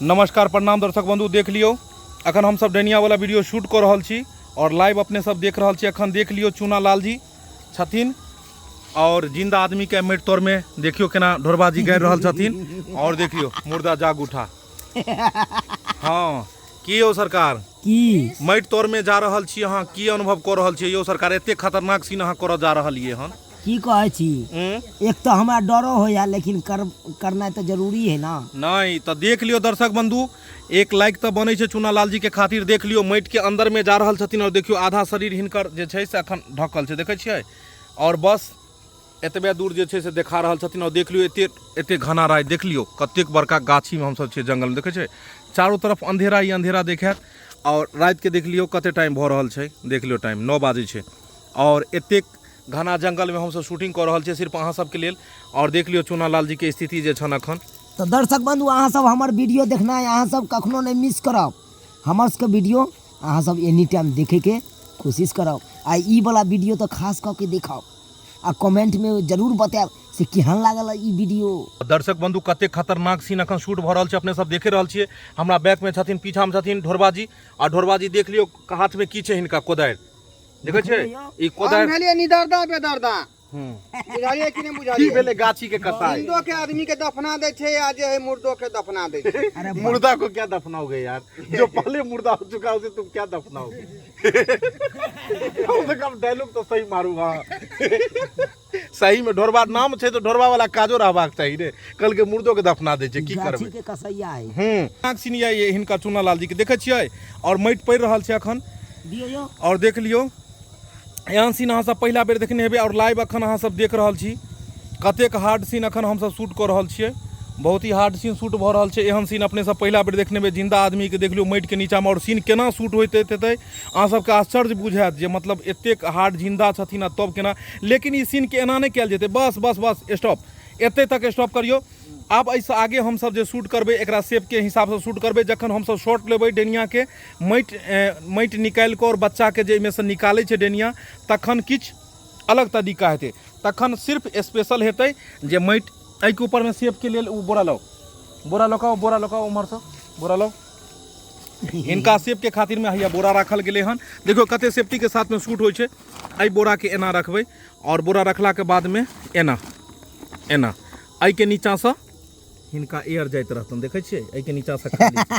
नमस्कार प्रणाम दर्शक बंधु। देख लियौ अखन हमसब डैनिया वाला वीडियो शूट कऽ रहल छी और लाइव अपने सब देख रहल छी। अखन देख लियौ चूना लाल जी छथिन और जिंदा आदमी के माटि तर में देखियो केना ढोरबा जी गाड़ि रहल छथिन और देखियो मुर्दा जाग उठा। हाँ की यौ सरकार की माटि तर में जा रहल छी अहाँ, की अनुभव कऽ रहल छी यौ सरकार? एते खतरनाक सीन अहाँ करऽ जा रहलियै हन। की कहै छी? एक तऽ हमरा डरो होइया लेकिन करनाइ तऽ जरूरी है ना। नहीं तऽ देख लियौ दर्शक बंधु, एक लाइक तऽ बनै छै चूना लाल जी के खातिर। देख लियौ माटि के अंदर में जा रहल छथिन और देखियौ आधा शरीर हिनकर जे छै से अखन ढकल छै, देखै छियै? और बस एतबे दूर जे छै से देखा रहल छथिन। और देख लियौ एते एते घना राति, देख लियौ कतेक बड़का गाछी में हमसब छियै जंगल में, देखै छियै? चारू तरफ अंधेरा ही अंधेरा देखायत। और राति के देख लियौ कते टाइम भऽ रहल छै, देख लियौ टाइम 9 बाजै छै और एतेक घना जंगल में हमसब शूटिंग कऽ रहल छियै सिर्फ अहाँ सबके लेल। और देख लियौ चूना लाल जी के स्थिति जे छनि अखन। तऽ दर्शक बंधु अहाँ सब हमर वीडियो देखनाइ अहाँ सब कखनो नहि मिस करब। हमर सबके वीडियो अहाँ सब एनी टाइम देखेके कोशिश करब आ ई वाला वीडियो तऽ खास कऽ के देखब आ कमेंट में जरूर बतायब से केहन लागल ई वीडियो। दर्शक बंधु कतेक खतरनाक सीन अखन शूट भऽ रहल छै अपने सब देखे रहल छियै। हमरा बैक में छथिन, पीछा में छथिन ढोरबा जी आ ढोरबा जी देख लियौ हाथ में की छै हिनका, कोदारि देखै छियै? ई कोदारि हम भेलियै निदर्दा बेदर्दा। बुझलियै कि नहि बुझलियै? की भेलै गाछी के कसाई? जिंदो के आदमी के दफना दै छै आ जे है मुर्दो के दफना दै छै। अरे बाप। मुर्दा को क्या दफनाओगे यार, जो पहले मुर्दा हो चुका है उसे तुम क्या दफनाओगे? कम से कम डायलॉग तो सही मारू। हाँ सही में ढोरबा नाम छै तो ढोरबा वाला काजो रहबाक चाही रे। कल के मुर्दो के दफना दै छै, की गाछी करबै? के कसैया है। नाक सीन ये हिनका चूना लाल जी के देखै छियै और माटि पड़ि रहल छै अखन। दियौ यौ। और देख लियौ एहन सीन अहाँ सब पहिला बेर देखने हेबै और लाइव अखन अहाँ सब देख रहल छी। कतेक हार्ड सीन अखन हमसब शूट कऽ रहल छियै, बहुत ही हार्ड सीन शूट भऽ रहल छै। एहन सीन अपने सब पहिला बेर देखने हेबै, जिंदा आदमी के देख लियौ माटि के नीचा में और सीन केना शूट होइत हेतै अहाँ सबके आश्चर्य बुझायत जे मतलब एतेक हार्ड जिंदा छथिन आ तब केना। लेकिन ई सीन के एना नहि कयल जेतै, बस बस बस स्टॉप, एते तक स्टॉप करियौ। आब एहिसँ आगे हमसब जे शूट करबै एकरा शेपके हिसाबसँ शूट करबै। जखन हमसब शॉट लेबै डैनियाके माटि निकालि कऽ आओर बच्चाके जे एहिमेसँ निकालै छै डैनिया, तखन किछु अलग तरीका हेतै। तखन सिर्फ स्पेशल हेतै जे माटि एहिके ऊपरमे शेपके लेल ओ बोरा लाउ, बोरा लऽ कऽ आउ, बोरा लऽ कऽ आउ, उम्हरसँ बोरा लाउ। हिनका सेपके खातिरमे हैया बोरा राखल गेलै हन। देखियौ कते सेफ्टीके साथमे शूट होइ छै। एहि बोराके एना रखबै और बोरा रखलाके बादमे एना एना एहिके नीचाँसँ हिनका एयर जाइत रहतनि। देखै छियै एहिके नीचाँसँ खाली छै।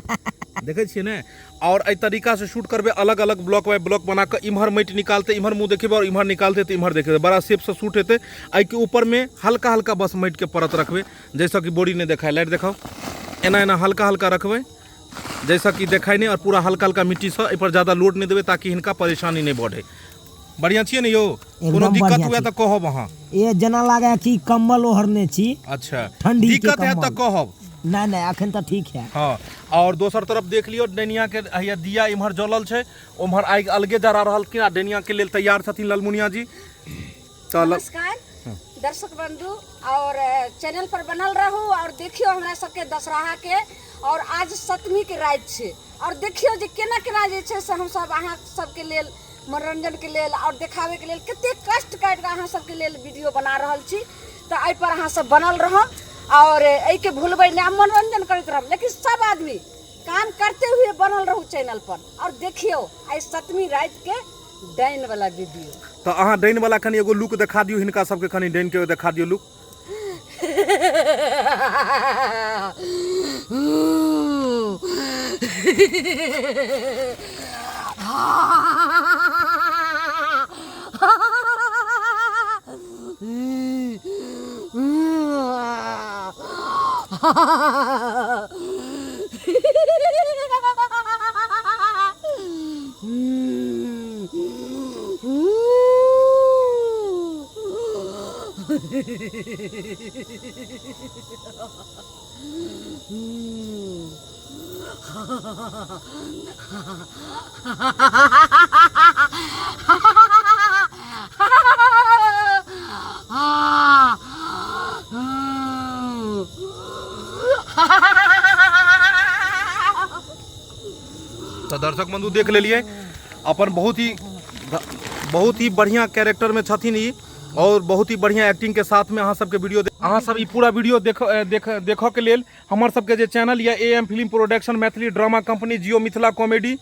देखै छियै ने? और एहि तरीकासँ शूट करबै, अलग अलग ब्लॉक बाय ब्लॉक बना कऽ इम्हर माटि निकालतै इम्हर मुँह देखेबै और इम्हर निकालतै तऽ इम्हर देखेबै, बड़ा सेफसँ शूट हेतै। एहिके ऊपरमे हल्का हल्का बस माटिके परत रखबै जाहिसँ कि बोरी नहि देखाय। लाइट देखाउ, एना एना हल्का हल्का रखबै जाहिसँ कि देखाय नहि और पूरा हल्का हल्का मिट्टीसँ एहिपर ज्यादा लोड नहि देबै ताकि हिनका परेशानी नहि बढ़े। बढ़िआँ छियै ने यौ? एकदम कोनो दिक्कत बढ़िआँ हुए छी। तऽ कहब अहाँ। ए जेना लागे कि कम्बल ओढ़ने छी। अच्छा, ठंडी के दिक्कत है तऽ कम्बल। कहब। नहीं नहीं अखन तऽ ठीक है। हाँ, और दोसर तरफ देख लियौ डैनिया के हैया दिया इम्हर जलल छै, उम्हर आगि अलगे जरा रहलखिन आ डैनिया के लेल तैयार छथिन ललमुनिया जी। तऽ नमस्कार दर्शक बंधु, और चैनल पर बनल रहू और देखियो हमरा सबके दशहरा के, और आज सप्तमी के राति छै और देखियो जे केना केना जे छै से हमसब अहाँ सबके लेल मनोरंजन के लेल और देखावे के लेल कते कष्ट काटि कऽ अहाँ सबके लेल वीडियो बना रहल छी। तऽ एहि पर अहाँ सब बनल रहब और एहिके भूलबै नहि, मनोरंजन करैत रहब, लेकिन सब आदमी काम करते हुए बनल रहू चैनल पर और देखियो आइ सप्तमी राति के डाइन वाला वीडियो। तऽ अहाँ डाइन वाला कनि एगो लुक देखा दियौ हिनका सबके, कनि डाइन के देखा दियौ लुक। तऽ दर्शक बंधु देख लेलियै अपन बहुत ही बढ़िया कैरेक्टर में छथिन ई। और बहुत ही बढ़िया एक्टिंग के साथ में अहाँ सबके वीडियो, अहाँ सब ई पूरा वीडियो देख देख देखऽ के लेल हमर सबके जे चैनल यऽ A M film production, Maithili drama company, Jio Mithila comedy,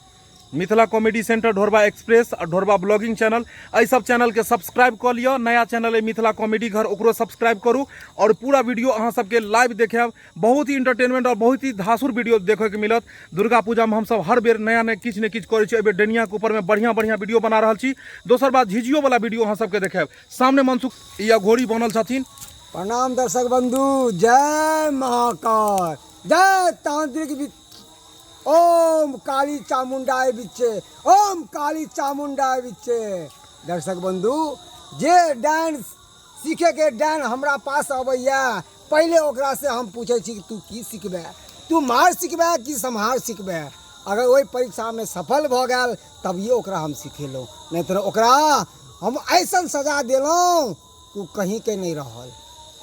Mithila comedy centre, Dhorba express आ ढोरबा ब्लॉगिंग चैनल, एहि सब चैनलके सब्सक्राइब कऽ लिअ। नया चैनल अइ मिथिला कॉमेडी घर, ओकरो सब्सक्राइब करू और पूरा वीडियो अहाँ सबके लाइव देखायब। बहुत ही इंटरटेनमेंट और बहुत ही धासुर वीडियो देखैके मिलत। दुर्गा पूजामे हमसब हर बेर नया नया किछु ने किछु करै छी। एहि बेर डनियाके ऊपरमे बढ़िआँ बढ़िआँ वीडियो बना रहल छी। दोसर बात, झिझियोवला वीडियो अहाँ सबके देखायब। सामने मनसुख ई अघोरी बनल छथिन। प्रणाम दर्शक बंधु, जय महाकाल, जय तांत्रिक, ओम काली चामुंडाय बिच्चे, ओम काली चामुंडाय बिच्चे। दर्शक बंधु, जे डांस सीखे के डांस हमरा पास अबैया, पहले ओकरा से हम पूछे छी कि तू की सिखबे, तू मार सिखबे कि सम्हार सिखबे। अगर ओहि परीक्षा में सफल भऽ गेल तभिए ओकरा हम सिखेलहुँ, नहीं तो ओकरा हम ऐसन सजा देलहुँ कि ओ कहीं के नहीं रहल।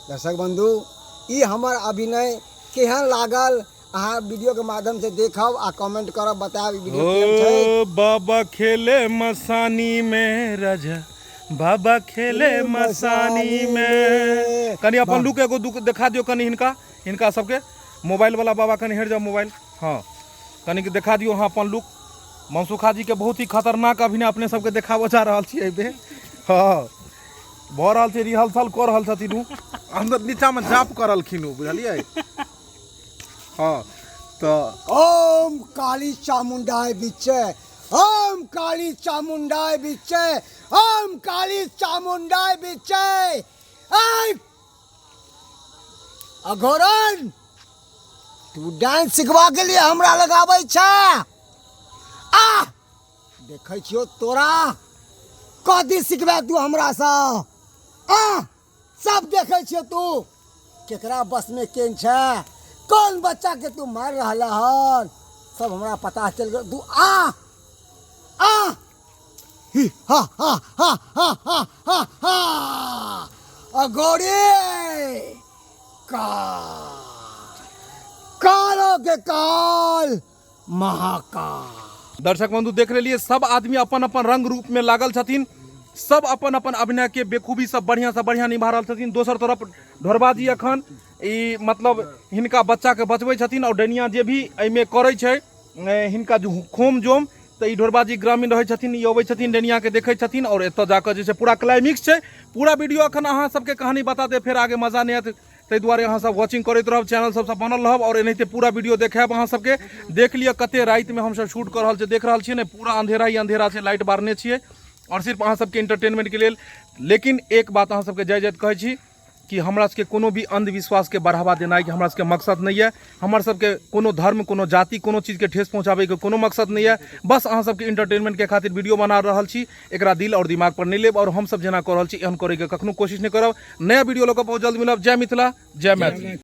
दर्शक बंधु, ई हमर अभिनय केहन लागल अहाँ वीडियो के माध्यम से देखब आ कमेंट करब, बतायब ई वीडियो केहन छै। ओ बाबा खेले मसानी में राजा, बाबा खेले मसानी में। कनी अपन लुक एगो दुख देखा दियो कनी हिनका, हिनका सबके मोबाइल वाला बाबा कनी हट जाओ मोबाइल। हाँ, कनी देखा दियो अहाँ अपन लुक। मनसुखा जी के बहुत ही खतरनाक अभिनय अपने सबके देखाबऽ जा रहल छी एहि बेर। हाँ, भऽ रहल छै, रिहर्सल कऽ रहल छथिन उ, अंदर नीचामे जाप कऽ रहलखिन उ, बुझलियै? हाँ तऽ ओम काली चामुंडाय बिच्चे, ओम काली चामुंडाय बिच्चे, ओम काली चामुंडाय बिच्चे। ऐ अघोरन, तू डांस सिखबा के लिए हमरा लग आबै छै? आ देखै छियौ तोरा कथी सिखबे तू हमरासँ। आ सब देखै छियौ तू केकरा बस में केन छै, कौन बच्चा के तू मार रहल हन, सब हमरा पता चल गेल। तू आ आ ही हा हा हा हा हा हा हा अगोरे काल, कालो के काल महाकाल। दर्शक बंधु देख लेलिए, सब आदमी अपन अपन रंग रूप में लागल छथिन, सब अपन अपन अभिनय के बेखूबी सब बढ़िया से बढ़िया निभा रहल छथिन। दोसर तरफ ढोरबा जी अखन ई मतलब हिनका बच्चा के बचबै छथिन और डनिया जे भी एहिमे करै छै हिनका जो खोम जोम, तऽ ई ढोरबा जी ग्रामीण रहै छथिन, ई अबै छथिन डनिया के देखै छथिन और एतऽ जाकऽ जे छै पूरा क्लाइमिक्स छै। पूरा वीडियो अखन अहाँ सबके कहानी बता दे, फेर आगे मजा नहि आयत, ताहि दुआरे अहाँ सब वॉचिंग करैत रहब, चैनल सबसँ बनल रहब और एनाहिते पूरा वीडियो देखायब अहाँ सबके। देख लिअ कते रातिमे हमसब शूट कऽ रहल छियै, देख रहल छियै ने, पूरा अंधेरा ही अंधेरा छै, लाइट बारने छियै और सिर्फ अहाँ सबके एंटरटेनमेंट के लेल। लेकिन एक बात अहाँ सबके जय जय कहै छी कि हमरा सबके कोनो भी अंधविश्वासके बढ़ावा देनाइ हमरा सबके मकसद नहि यऽ। हमर सबके कोनो धर्म, कोनो जाति, कोनो चीजके ठेस पहुँचाबैके कोनो मकसद नहि यऽ। बस अहाँ सबके एंटरटेनमेंटके खातिर वीडियो बना रहल छी, एकरा दिल और दिमाग पर नहि लेब और हमसब जेना कऽ रहल छी एहन करैके कखनो कोशिश नहि करब। नया वीडियो लऽ कऽ बहुत जल्द मिलब। जय मिथिला, जय मैथिली।